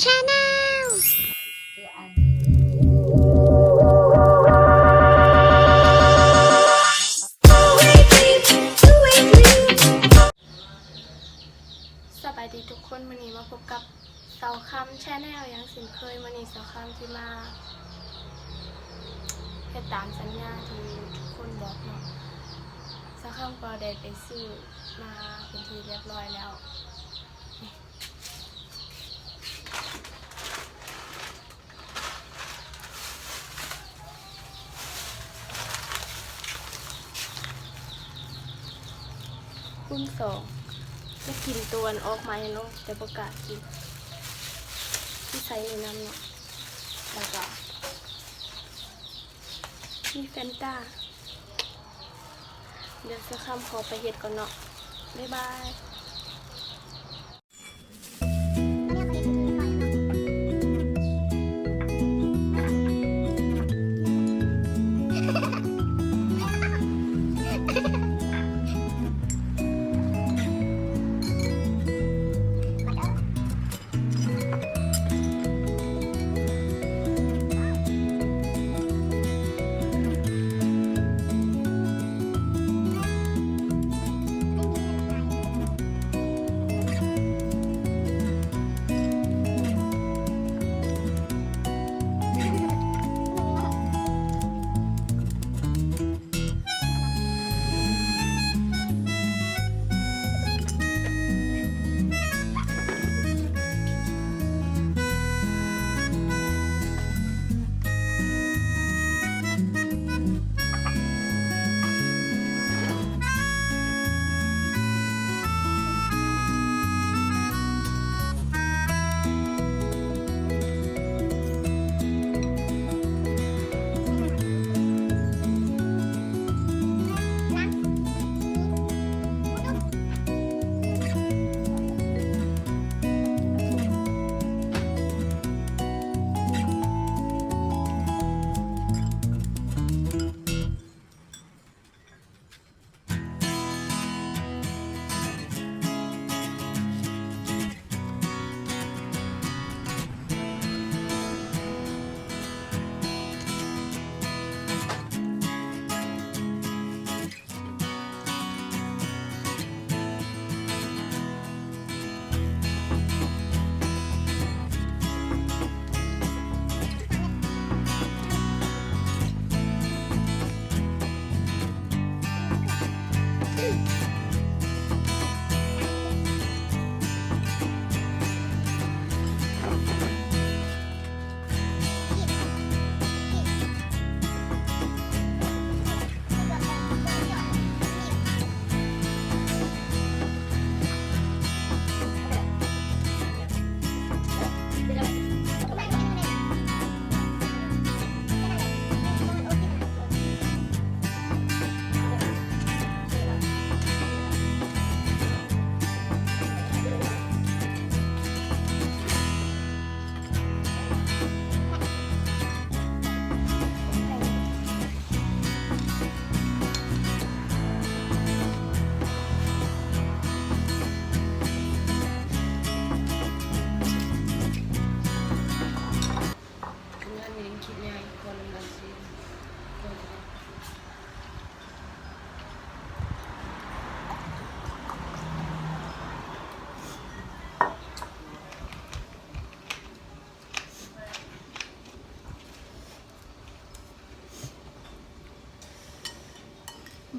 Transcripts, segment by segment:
Channel. ສະບາຍດີທຸກຄົນ, ມື້ນີ້ມາພົບກັບສາວຄຳ Channel ຢ່າງເຊັ່ນເຄີຍ. ມື້ນີ້ສາວຄຳຊິມາເຮັດຕາມສັນຍາທີ່ທຸກຄົນບອກເນາະ. ສາວຄຳກໍໄດ້ໄປຊື້ມາເປັນທີ່ລຽບຮ້ອຍແລ້ວ. ຄູນສອງ ຈະກິນໂຕອັນອອກໃໝ່ເນາະ ແຕ່ບໍ່ກ້າກິນ ຊິໃສ່ນີ້ນຳເນາະ. ແລ້ວກໍມີແຟນຕາ. ດຽວສາວຄຳຂໍໄປເຮັດກ່ອນເນາະ. ບາຍບາຍ.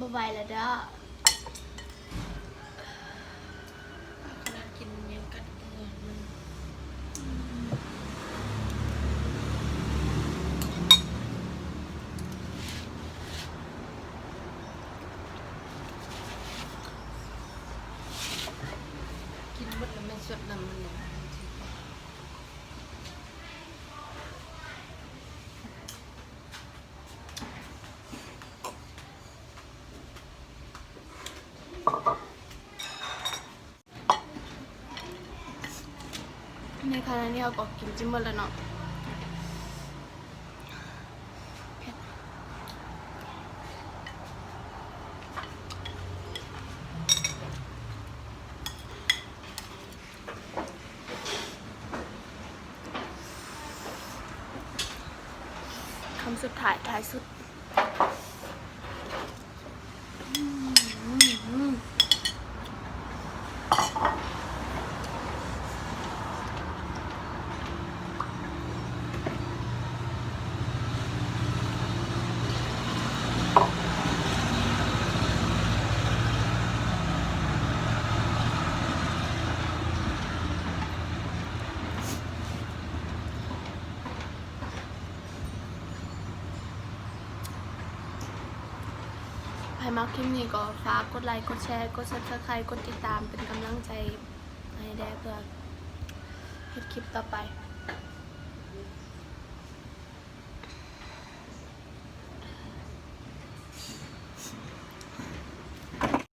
ບໍ່ໄຫວແລ້ວເດີ້. ຂະໜາດກິນຍັງກັດເຫື່ອມັນ. ກິນໝົດແລ້ວແມ່ນສວດນ້ຳມັນ. ໃນຂະນະນີ້ເຮົາກໍກິນຈິ່ມເບິດແລ້ວເນາະ. ເ ສຸດທ້າຍ ທ້າຍສຸດ. ໃຜມັກຄລິບນີ້ກໍຝາກກົດໄລ ກົດແຊ ກົດ Subscribe ກົດຕິດຕາມ ເປັນກຳລັງໃຈໃຫ້ແດ່ ເພື່ອເຮັດຄລິບຕໍ່ໄປ.